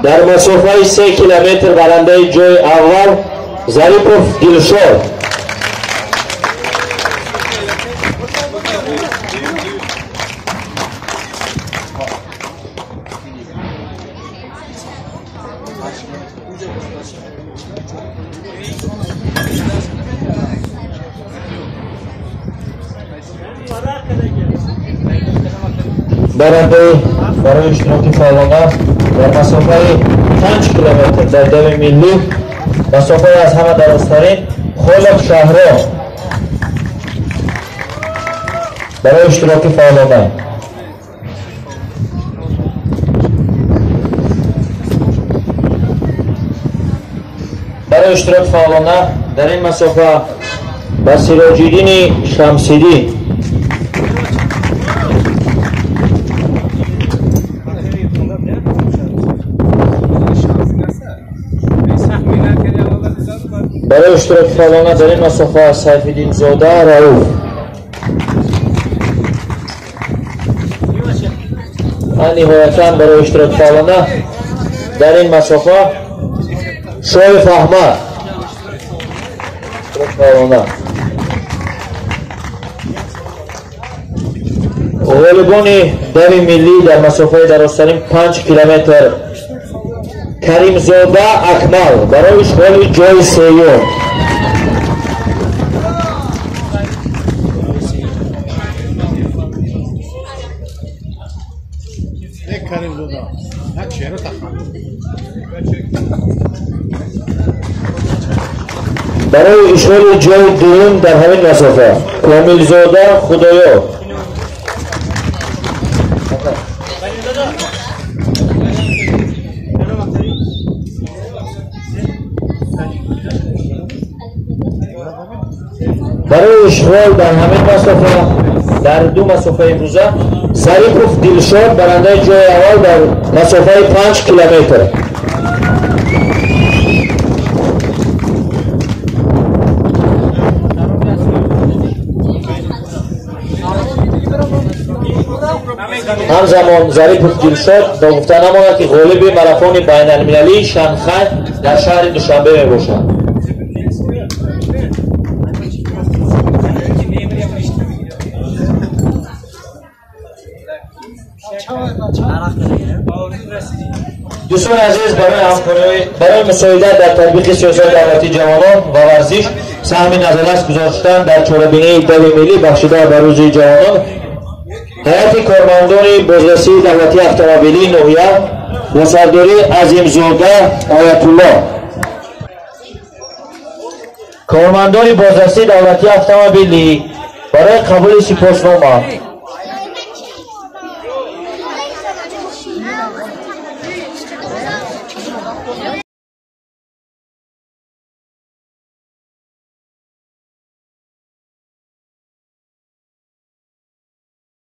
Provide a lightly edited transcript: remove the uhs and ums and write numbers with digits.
Дар масофаи 3 километр барандаи ҷои аввал Зарипов Дилшод. Барандаи барои иштироки фаъолона дар масофаи 5 километр дар дави миллӣ, масофаи аз ҳама дарозтарин, Холиқ Шаҳром барои иштироки фаъолона. Барои иштироки фаъолона дар ин масофа ба Сироҷиддини Шамсиддин. Барои иштироки фаъолона дар ин масофа Сайфиддинзода Рауф. Ва ниҳоятан барои иштироки фаъолона дар ин масофа Шоев Аҳмад. Иштироки фаъолона. Ғолибони дави миллӣ дар масофаи дарозтарин 5 километр Каримзода Акмал барои ишғоли ҷои сеюм. Барои ишғоли ҷои дуюм дар ҳамин масофа Комилзода Худоёр. Барои ишғол дар ҳамин масофа дар ду масофаи имрӯза Зарипов Дилшод барандаи ҷои аввал дар масофаи 5 километр. Ҳамзамон Зарипов Дилшод ба гуфта намонад, ки ғолиби марафони байналмилалии Шанхай дар шаҳри Душанбе мебошад. Дӯстони азиз, барои мусоидат дар татбиқи сиёсати давлатии ҷавонон ва варзиш саҳми назаррас гузоштан дар чорабинии дави миллӣ бахшида ба рӯзи ҷавонон, ҳайати кормандони бозрасии давлатии автомобилии ноҳия бо сардории Азимзода Оятулло, кормандони бозрасии давлатии автомобилӣ барои қабули сипоснома.